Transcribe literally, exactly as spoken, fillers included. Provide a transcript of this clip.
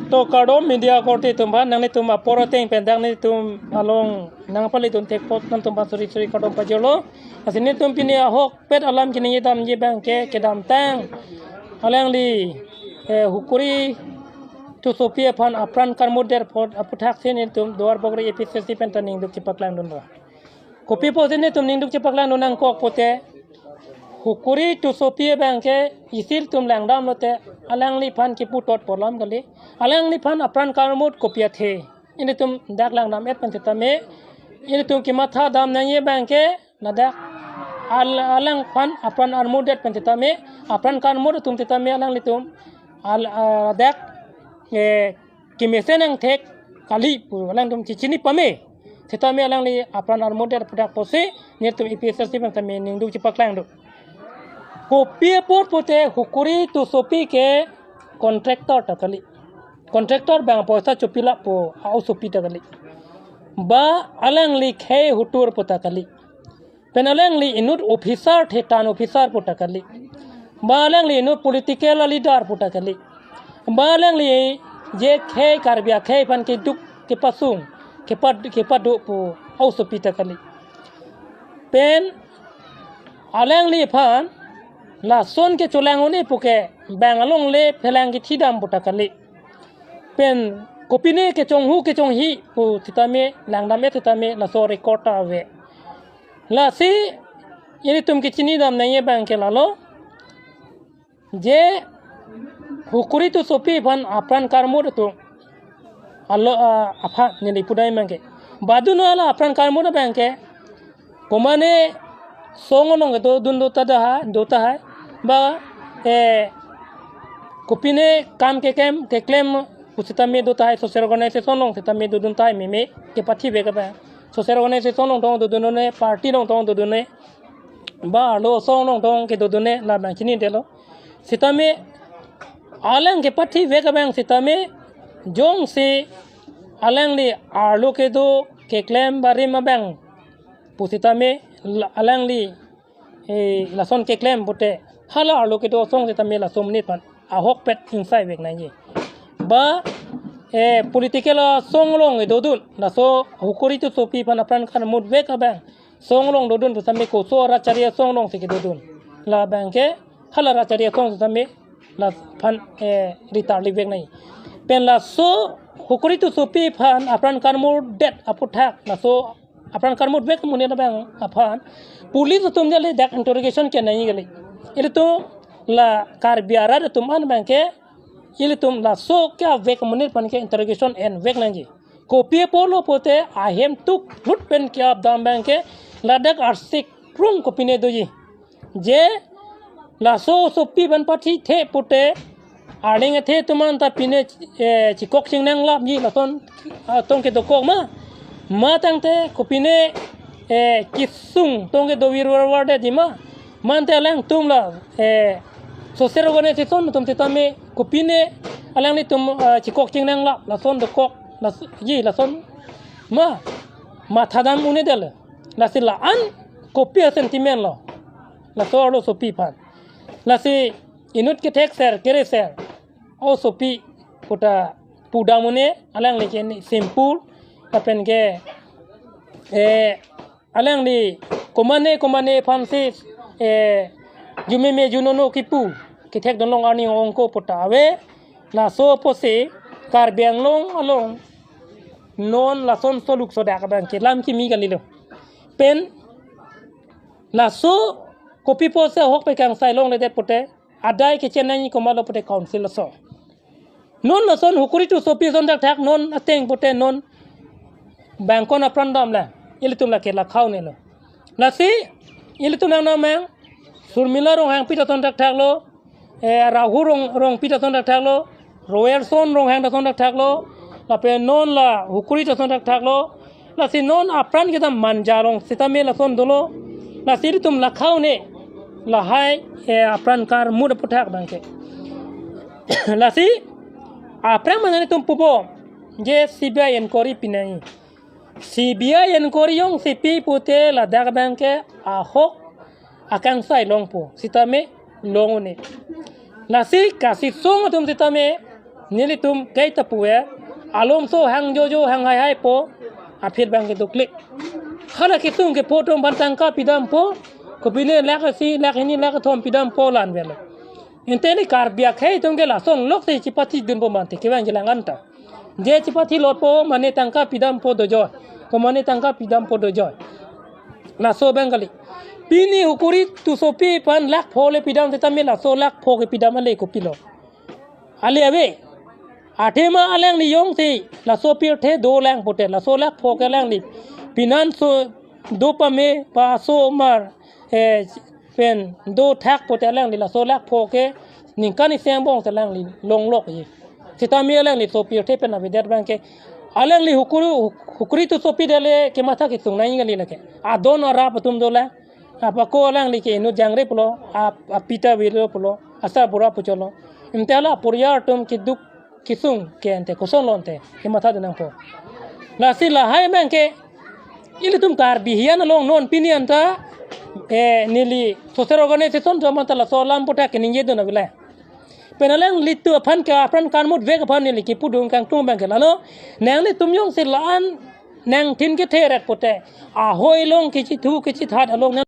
To kardom media korte atum aphan, nanglitum apor ateng pen dak nelitum along nangpali dun thek apot nangtum aphan suri suri kardom pajirlo. Lasi nelitum pini ahokpet alam keningje damji abang ke kedamtang alangli, eh, Hukuri Tissopi aphan apran karmutdet apot aputhak si nelitum Duarbagori A P H L C pen ta ningduk chepaklangdunlo. Kopi apotsi nelitum ningduk chepaklangdun nangkok pulote, Hukuri Tissopi abang ke isi ilitum langdam lote alangliphan kipu tot pu alam kali, alangliphan apran karmut kopi athe. Ilitum dak langdam-et pen setame, ilitum kematha dam nangji abang ke ladak al-, alangphan apran armutdet pen setame, apran karmut atum setame alanglitum al-, ah, ladak, eh, kemesen angthek kali pu alangtum chechini pame. Setame alangli apran armutdet aputhak pusi nelitum A P H L C pen setame ningduk chepaklangdun. Kopi apot pulote Hukuri Tissopi ke contractor ta kali. Contractor abang poisa chopila pu a-osopi ta kali. Ba alangli khei hutur pu ta kali. Pen alangli inut officer, thetan officer pu ta kali. Ba alangli inut political leader pu ta kali. Ba alangli je khei Karbi akhei aphan keduk kepasung, kepad-, kepado pu a-osopi ta kali. Pen alangliphan lason kecholang un-e puke bang alongle phelang kethidam pu ta kali. Pen kopine kechonghu kechonghi pu setame langdam-et setame laso record ta ave. Lasi ilitum kechini dam nangji abang ke lalo, je Hukuri Tissopi aphan apran karmut atum alo, ah, aphan neli pudai abang ke. Badun hala apran karmut abang ke, komane song along kedo dun do ta da ha, do tahai. Ba, eh, kopine kam keklem, keklem pu setame do tahai, social organization along setame dodun tahai meme, kepathive kapa. Social organization along tong dodun ne, party along tong dodun ne, ba arlo asong along tong kedodun ne, labang chinidetlo. Setame alang kepathive abang setame, jongsi alangli arlo kedo keklem barim abang pu setame la-, alangli, eh, lason keklem pulote hala arlo kedo asong setame laso amonit aphan ahokpet ingsai vek nangji. Ba, eh, political asong along dodun, laso Hukuri Tissopi aphan apran karmut vek abang song along dodun pu setame koso rachari asong alongsi kedodun. Labang ke hala rachari asong setame laphan, eh, ritarli vek nangji. Pen laso Hukuri Tissopi aphan apran karmutdet aputhak, laso apran karmut vek amonit abang aphan police atum jale dak interrogation kenangji kali. Ilitum la Karbi arat atum an abang ke ilitum laso ke-avek amonit aphan ke interrogation en vek nangji. Kopi apotlo pulote ahem tuk rut pen ke-ap dam abang ke ladak arsik krung kopine doji. Je laso osopi aphan pathithe pulote arleng athe atum an ta pine, eh, chikok chingnang lapji lason, ah, tong kedokok ma. Ma tangte kopine, eh, kesung tong kedo virvar vardetji ma. Mante alangtum la, eh, social organization atum setame kopine alanglitum, ah, chikok chingnang lap lason dokok las-, ji lason ma. Matha dam un-edetlo. Lasi la-an kopi a-sentiment lo laso arlo osopi aphan. Lasi inut kethekser kereser osopi puta pudam un-e, alangli ke ni simple, lapen ke, eh, alangli komane komane aphansi, eh, jumeme junono kipu kethekdunlong arni ongko puta ave. Laso apotsi Karbi Anglong along non lason soluk sodak abang ke lam kimi kalilo. Pen laso kopi apotsi ahokpet kangsai longledet pulote adai kechenangji komatlo pulote council aso. Non lason Hukuri Tissopi ason thakthak non ateng pulote non bangkon apran damlo, ilitum lake lakha un-elo. Lasi ilitum nang namang Surmila Ronghangpi ta ason thakthak lo, eh, Rahu Rong, Rongpi ta ason thakthak lo, Royerson Ronghang ta ason thakthak lo, lapen non la Hukuri ta ason thakthak lo. Lasi non apran kedam Manja along setame lason dolo. Lasi ilitum lakha un-e lahai, eh, apran karmut aputhak abang ke. Lasi aphrang mane ilitum pupo je C B I inquiry pinangji. C B I inquiry jongsi pi pulote ladak abang ke ahok akangsai longpo setame long un-e. Lasi kasisung atum setame Nelitum kaita puve, alomso hang jojo hang haihaipo, aphi abang ke duklik. Hala kesung kepo atum aphan tangka pidampo, kopine lakh isi, lakh hini, lakh kethom pidampo la-an avelo. Ante neli Karbi akhei atum ke lason lok si chipatidunpo mati, kevang jilang anta. Je chipathi lotpo mane tangka pidampo dojoi, ko mane tangka pidampo dojoi. Laso abang kali. Pini Hukuri Tissopi aphan lakh pho le pidam setame laso lakh pho kepidam ale kopilo. Ale ave. Athema alangli jongsi laso pirthe dolang pute, laso lakh pho ke alangli pinan so do pame pa asomar, eh, pen dothak pute alangli laso lakh pho ke ningkan isi angbong si alangli longlokji. Setame alangli so pirthe pen avedet abang ke alangli Hukuri, Hukuri Tissopi dele kematha kesung nangji kali lake. Adon arap atum dolang. Apako alangli ke inut jangre pulo, ap-, apita velo pulo, asarbura puchotlo. Ante hala aporial atum keduk kesung ke ante kosonlo ante, kemathadun nangpo. Lasi lahai abang ke, ilitum Karbi hiyan along non pini anta, eh, neli social organization atum anta laso alam aputhak keningjedun avilai. Pen alanglitum aphan ke apran kanmut vek aphan neli kipudun kangtung abang ke lalo, nanglitum jongsi la-an nangthin ketheret pute, ahoi along kechithu kechithat along nang